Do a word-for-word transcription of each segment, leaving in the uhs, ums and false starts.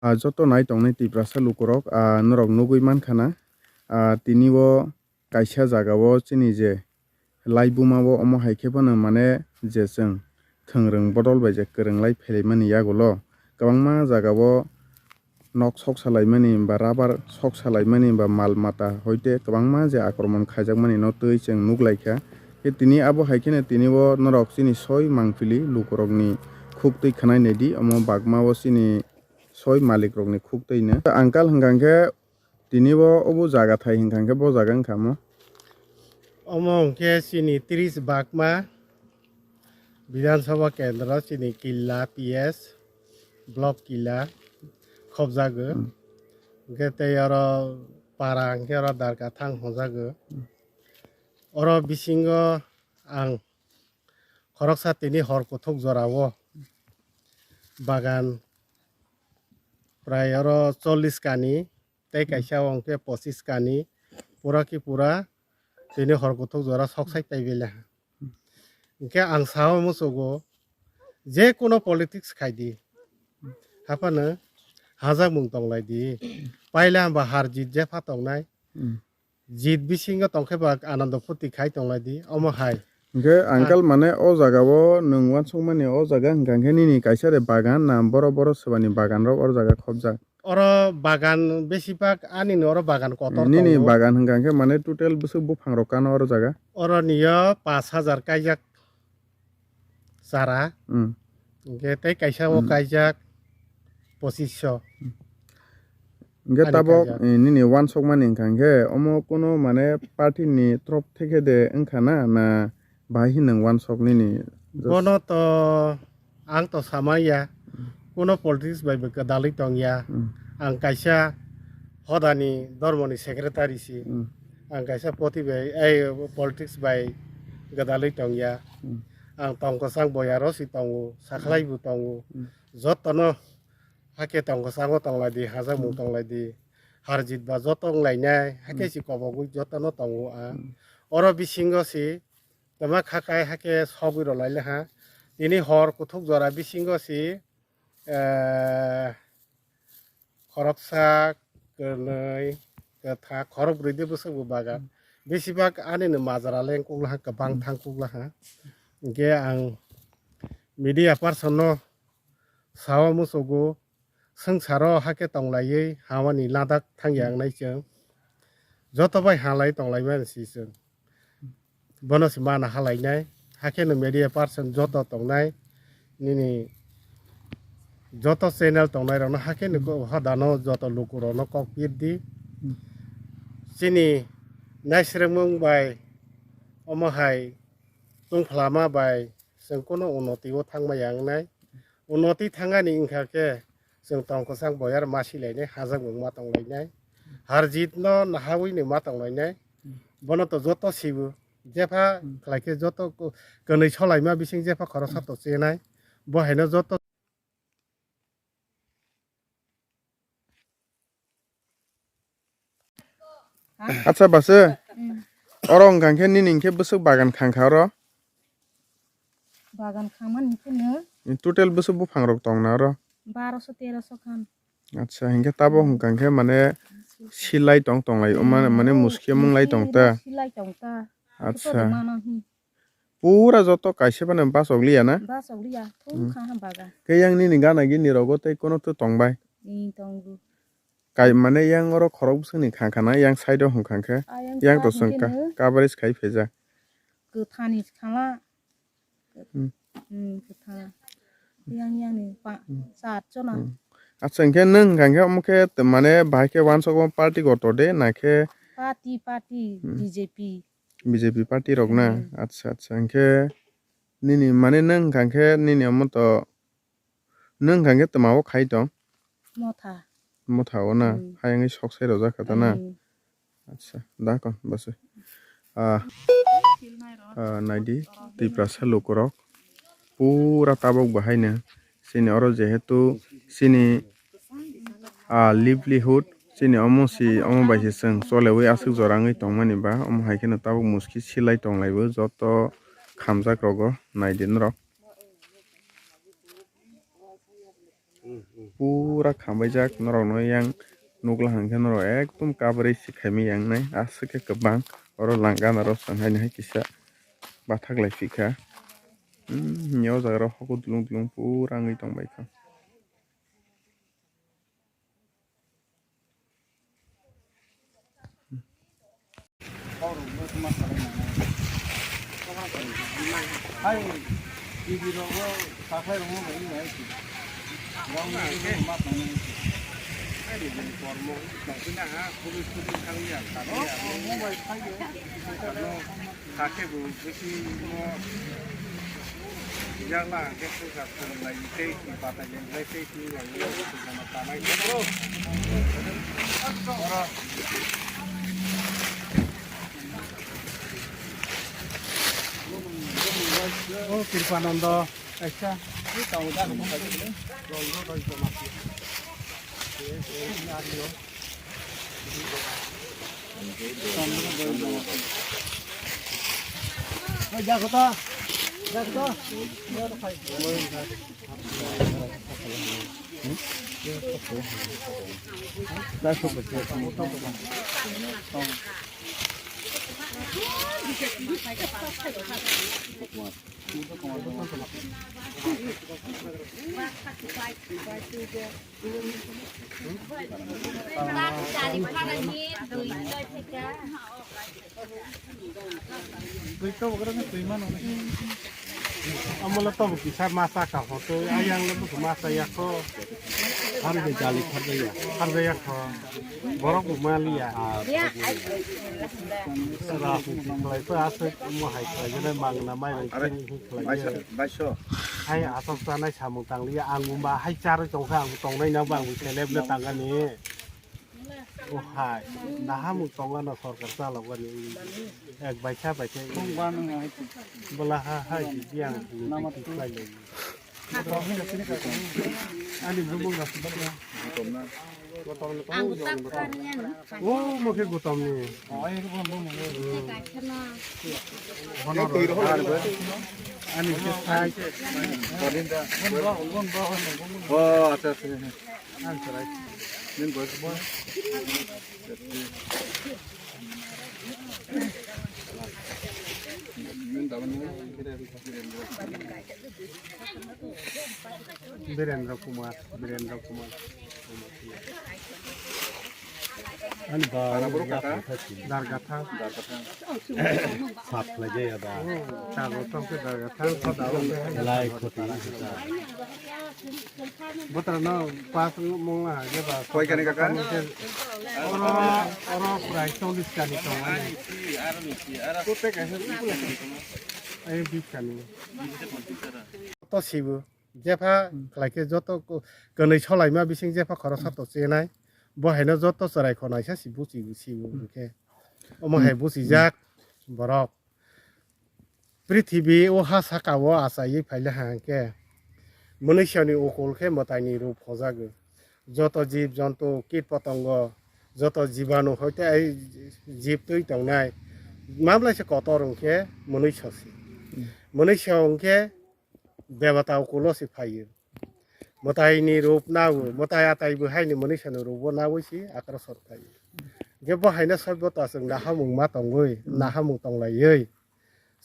Ah, joto nai tongnai Tiprasa lukurok, ah, norok nugwi mankha na, ah, tini o kaisa jaga o chini je laibuma o omo hai khe phano mane je chwng thwngrwng bodol bai je kwrwng lai phailaimani yagulo kwbangma jaga o nok sok salaimani ba rubber sok salaimani ba mal mata hoite kwbangma je akromon khaijakmani no twi chwng nuk lai kha. Khe tini abo hai kheno tini o norok chini soi mangpili lukurokni khuk twi khwnai nai di, omo bagma o chini soi malik rokni khuk twi no. Uncle hwnkha khe tini bo obo jaga thai hwnkha khe bo jaga wngkha mo. Omo hwnkhe chini tris bagma Bidhan Sabha Kendro chini Killa P S, Block Killa khobjago. Hmm. Hwnkhe tei oro para hwnkhe oro Darka thang hwnjago. Hmm. Oro bisingo ang khoroksa tini hor kuthuk jorao bagan prai oro chollish kani tei kaisa o hwnkhe pochis kani pura ki pura tini hor kuthuk jora sok sai pai bele. Hwnkhe ang sao muchugo je kuno politics khai di haphano hajakmung tong lai di, paila hwnba har jit jepha tongnai. Hmm. Jit bisingo tongkhe ba anando phuti khai tonglai di, omo hai. Hwnkhe uncle, mane o jaga o nwng uansukmani o jaga hwnkha khe nini kaisa de bagan na borok borok swbani bagan rok oro jaga khobjak? Oro bagan besibak ani ni oro bagan kotor tongo. Nini bagan hwnkha khe mane total bwswk buphang rok kano oro jaga? Oro niyo pash hajar kaijak chara. Hmm. Hwnkhe tei kaisa o kaijak pochisho. Hwnkhe ani tabok kaijak, eh, nini uansukmani hwnkha khe omo kuno mane party ni trop theke de wngkha na, na bahai hino nwng uansuk nini? Bono to ang to samaya, kuno politics bai bo gwdalwi tongya. Hmm. Ang kaisa hodani dormoni secretary si. Hmm. Ang kaisa poti bai, ei, politics bai gwdalwi tongya. Hmm. Ang tong kwchang boyaro si tongo, sakhlai bo tongo. Hmm. Jotono hakhe tong kwchango tonglai di, hajakmung tonglai di. Har jit ba joto wnglainai, hakhe si kobogwi jotono tongo ang. Hmm. Oro bisingo si tama khakai hakhe sogwi rwlai le ha. Tini hor kuthuk jora bisingo si, eh, khoroksa, kwnwi, kwthak, khorokbrwi de bwswk bo bagan. Hmm. Besibak ani no majra lengkuk laha, kwbang thangkuk laha. Hwnkhe ang media person no sao muchugo, swngcharo hakhe tonglaiwi hamani ladak thangya wngnai chwng. Joto bai halai tonglaimani si chwng. Bono se mana halainai, hakhe no media person joto tongnai, nini joto channel tongnai rokno hakhe no ko-, hodano joto luku rokno kok pir di. Hmm. Chini naisrwngmung bai omo hai tungphlama bai chwng kuno unoti o thangma ya wngnai. Unoti thangani wngkha khe chwng tong kwchang boyar ma silainai, hajakmung ma tonglainai. Har jit no nahawi ni ma tonglainai. Bono to joto sibu. Jepha khlai khe joto ko-, kwnwi solaima bising jepha khoroksa to chenai. Bo haino joto. Acha base. Hmm. Oro wngkha khe nini hwnkhe bwswk bagan khangkha oro? Bagan khangmani hwnkhe no. Total bwswk buphang rok tongna oro? Baroso teroso khan. Acha, hinkhe tabok hwnkha khe mane silai tong tonglai, o mane, mane muskhe munglai tong ta. Silai tong ta. Acha. Pura joto kaisa phano bachok liya na? Bachok liya, thung kha ha bagan. Khe yang nini gana gini rogo tei kono to tongbai? Tongo. Kai mane yang oro khorok bwswkni khangkha na, yang side o hwnkha khe. Yang to swngkha, coverage khai phaijak. Kwthani khala. Hmm. Hmm, kwthang. Yang, yang ni pa, hmm, chat chona. Hmm. Acha, hwnkhe nwng hwnkha khe omo khe mane bahai khe wansok party kotor de, na khe? Party, party, hmm. B J P. B J P party rok na? Hmm. Acha, acha. Hwnkhe nini mane nwng hwnkha khe nini omo to nwng hwnkha khe twma o khai tong? Motha. Motha o na? Hmm. Hayungwi sok sai rojak kha ta na? Hmm. Acha, da kon bwswk. Ah, ah, naidi, Tiprasa lukurok pura tabok bahaino chini oro jehetu chini, ah, livelihood chini omo si, omo bai se chwng cholewi aswk jora wngwi tongmani ba, omo hai kheno tabok muski silai tonglaibo joto khamjak rogo naidi norok. Pura khambaijak norokno yang nukla hwnkhe norok ekdom kabrwi se khaimai yang nai aswk khe kwbang oro langana rok chwng haino hai kisa bathak lai phikha. Hmm, o jaga rok hoku dulung dulung pura wngwi tongbaikha. Hai, T V rogo saklai rogo bai bai. Rong rogo ma tong. Hai, kormo, tong pina ha, police police kang ya. Oh, mobile khai. Sakhe bo bisi no yagla hwnkhe swngchar swrwng lai tei twi batai lai tei twi lai twi jama tanai. O Kripanando kaisa. Amala tobo kisa masa ka hoto, ayang le buku masa ya ko. Harga jali harga ya. Harga ya ko. Borok bo maliya. Sera khlai pa asuk mo hai khlai jene mangna mai bai kini khlai. Baisa, baiso. Hai asok sanai samung tangliya ang mumba hai char chongkha ang tongnai na bang seleb le tangani. O hai, nahamung tongano sorkar chalokani ek baisa baisa. Bola ha hai biang. Ani bumung rok. O mo khe gutom ni. Ani khe sai. O acha acha. Ang chwrai. Nini boyos bo? Birendra Kumar, Birendra Kumar. Ani ba. Dargatha. Sap lagi ya ba. Dargatha. Lai khoti. Botra no pas mong ha je ba. Koi kani kaka? Oro, oro prai chollish kani tong ani. Kote kaisa. Ai bis kani. To sibu. Jepha khlai khe joto ko-, kwnwi solaima bising jepha khoroksa to chenai. Bo haino joto chwrai khonai sa sibu sibu sibu hwnkhe. Omo hai buchijak borok. Prithibi o ha saka o achaiwi phaile ha hwnkhe, mwnwisani ukul khe mwtaini rup hojago. Joto jib jontu, kit potongo, joto jibanu hoite ai jib twi tongnai, mamlaisa kotor hwnkhe mwnwisa se. Mwnwisa hwnkhe debata ukulo se phaio. Mwtaini rup nao, mwtai atai bo haini mwnwisani rup o nawi se akrason khlai. Je bo haino soibota chwng nahamung ma tongwi, nahamung tonglaiwi,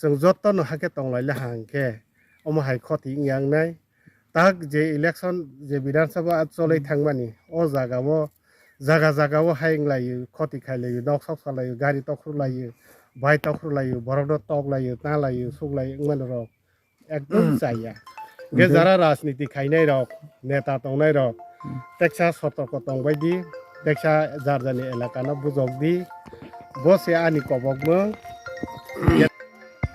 chwng jotono hakhe tonglaile ha hwnkhe, omo hai khoti wngya wngnai. Tak je election, je Bidhan Sabha cholwi thangmani, o jaga o, jaga jaga o hai wnglaio, khoti khailaio, nok sok salaio, gari tokhru laio, bai tokhru laio, borokno tok laio, ta laio, suk laio wngmani rok. Ekdom chaya. Hwnkhe jara rajniti khainai rok, neta tongnai rok, teksa sotorko tongbai di, teksa jar jarni elaka no bujok di, bo se ani kobokmwng.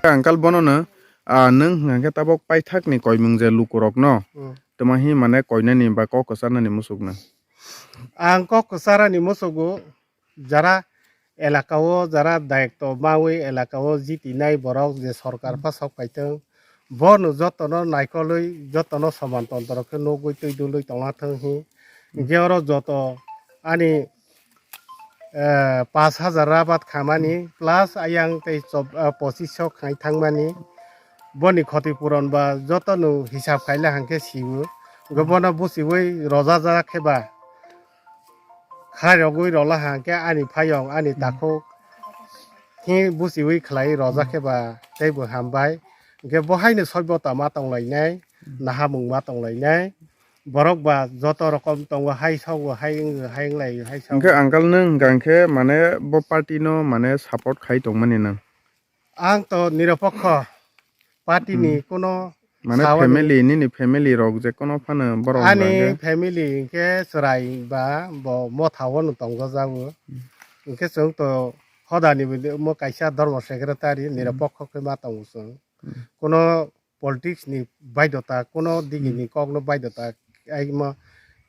Ang kal bono no, ah, nwng hwnkhe tabok paithak ni koimwng je luku rok no, hmm, tamo hi mane koinani ba kok kwcharnani muchuk no. Ang kok kwcharani muchugo, jara elaka o, jara dayokto mawi elaka o jitinai borok je sorkar, hmm, phasok paitwng, bono jotono naikolwi, jotono soman tontro khe nugwi twi dulwi tongna thwng hi. Hmm. Hwnkhe oro joto ani, eh, pash hajar rabat khamani, hmm, plus ayang tei chob-, ah, pochisho khai thangmani. Boni khoti puron ba jotono hisab khaile hwnkhe sio. Hwnkhe bono buchiwi rojak jak khe ba khairogwi rwla ha hwnkhe ani phayong ani takhuk khe buchiwi khlai rojak khe ba teibo hambai. Hwnkhe bo haino soibota ma tonglainai, nahamung ma tonglainai. Borok ba joto rokom tongo, hai sogo, hai wngo, hai wnglai, hai sogo. Hwnkhe uncle nwng hwnkha khe mane bo party no mane support khai tongmani nwng? Ang to nirapokho party ni Hmm. Kuno Mane sawani family, nini family rok je kono phano borok ani hwnkhe? Family hwnkhe chwrai ba bo motha o no tongo jago. Hmm. Hwnkhe chwng to hodani bo kaisa dharma secretary Hmm. nirapokho khe ma tongo chwng. Hmm. Kuno politics ni baidota, kuno digi Hmm. ni kok no baidota, ai mo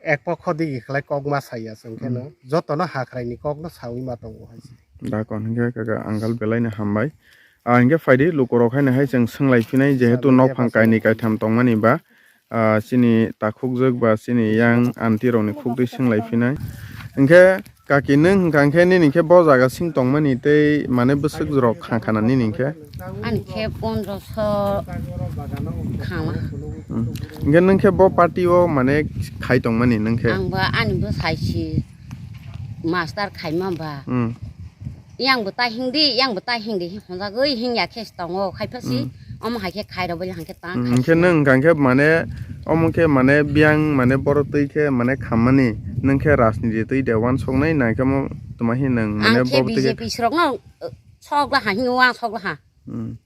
ek pokho digi khlai kok ma saya chwng khe no. Hmm. Joto no hakrai ni kok no sawi ma tongo hai se. Dakon hwnkhe kaka uncle belai no hambai. Ah, hwnkhe phaidi lukurok haino hai chwng swnglaiphinai, jehetu Swnglaiphinai nok phang kainwi kaitham tongmani ba, ah, chini takhukjwk ba chini yang aunty rokni khukdwi swnglaiphinai. Hwnkhe kaki nwng hwnkha khe nini khe bo jaga sing tongmani tei mane bwswk rok kha khana nini khe? Ani khe pondroso khama. Hmm. Hwnkhe nwng khe bo party o mane khai tongmani nwng khe? Ang ba ani bwsai si master khaima ba. Hmm. Yang bo ta hingdi, yang bo ta hingdi, honjagwi hingya khe tongo, khai phasi, Hmm. Omo hai khe khai rw bali hangkhe ta Hmm, khai hwnkhe si. Nwng hwnkha khe mane, omo khe mane biyang mane borok twi khe mane khammani, nwng khe rajniti twi de uansuknai, nai khe mo tuma hi nwng mane Ang khe borok twi khe B J P srok no, uh, sok laha, hinwi uansuk laha. Hmm.